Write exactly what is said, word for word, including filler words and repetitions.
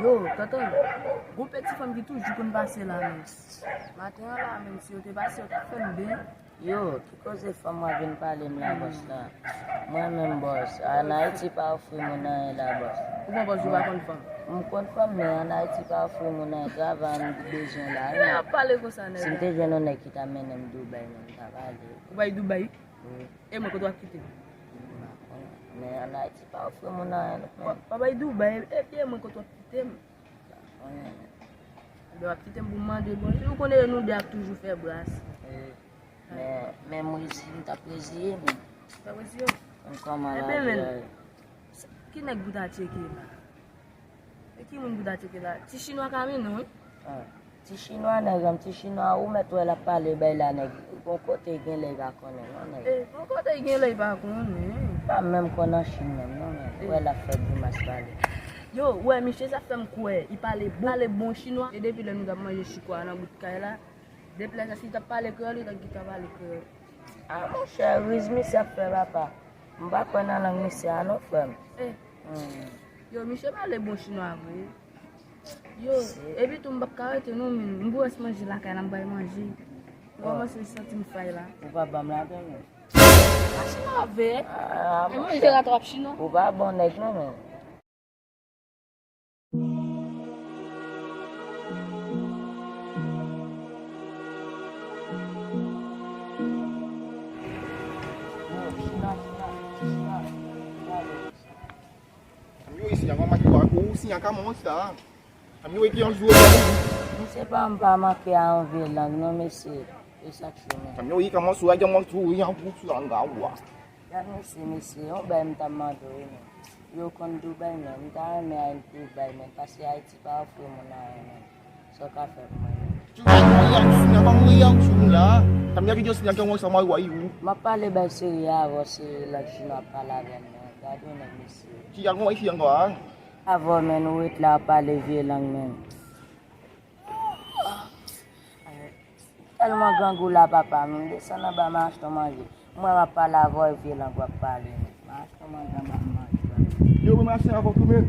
Yo, tonton, gon peti fanm ki toujou konn pase la menm. Maten an la menm, si yo te pase, yo t ap fè m byen. Yo, ki koze fanm w ap vin pale m la, bòs la? Mwen menm, bòs, ann Ayiti pa ofri moun anyen la, bòs. Ou konn bòs, ou pa konn fanm? M konn fanm, men ann Ayiti pa ofri moun anyen, travay m bezwen la. Lè y ap pale konsa, nèg la. Si m te jwenn yon nèg ki ta mennen m Dubai, men m ta pale. Ou bay Dubai? Wi. E mwen, kote w ap kite m? M pa konnen. Men ann Ayiti pa ofri moun anyen, non, men. W ap bay Dubai, epi e mwen, kote w ap kite m? M pa konnen, men. Lè w ap kite m pou m mande, bon, si ou konnen nou de ap toujou fè bras. Wi. Men, men m rezi-, m t ap reziye, men. Ou t ap reziye? M kòman la, men, ki nèg ou ta tcheke la? E ki moun pou ta tcheke la? Ti chinwa ka mennen w, wi. Ah, ti chinwa, nèg an, ti chinwa, ou mèt wè l ap pale bay la, nèg. Gon kote gen lè l pa konnen, non, nèg. E, gon kote gen lè l pa konnen. Pa menm konn an Chin menm, non, nèg. Wè l ap fè grimas pale. Yo, wè, misye sa fè m kwè, li pale bon, pale bon chinwa. E depi lè nou t ap manje chikwa nan bout kay la, depi lè sa, si l t ap pale kreyòl, li t ap gentan pale kreyòl. Ah, monchè, riz misye ap fè, papa. M pa kwè nan lang misye a non, frè m. Eh. Hmm. Yo, misye pale bon chinwa vre. Yo, epi tou m p ap ka rete non, men m pou rès manje lakay la, m pral manje. M kòmanse santi m fay la. Ou pa ban m lapen, men. Pa chinwa vre. Ah, e manje la twòp chinwa. Ou pa bon nèg non, men. Yo, isi a, manman ki wè ou, si a ka manman sa. Ann yo, e ki yon jou. Misye pa, m pa manke a yon vye lang non, mesye. E sa k fè men. Ann yo, e kòman sou a, kòman sou a, yon gwo sou a, nga wa. Gad mesye, mesye, yon bay m t ap mande w, men. Yo konn Dubai, men. M ta renmen al Dubai, men, paske Ayiti pa ofri moun anyen, men. Sa w ka fè pou mwen, men? Ti gad yon reyaksyon, yon reyaksyon la. Tanm yon videyo, si yon sa mwen wè ou. M ap pale bay seri a avè w, se lang chinwa ap pale avè m, men. Gad yon nèg, mesye. Ti gad yon fi ankò a. Avè w, men, ou ret la ap pale vye lang, men. Tèlman grangou la, papa, m desann anba, m achte yon manje. Mwen, m ap pale avè w, vye lang w ap pale. M achte yon manje anba, m manje. Yo, mwen mache avè w tou, men.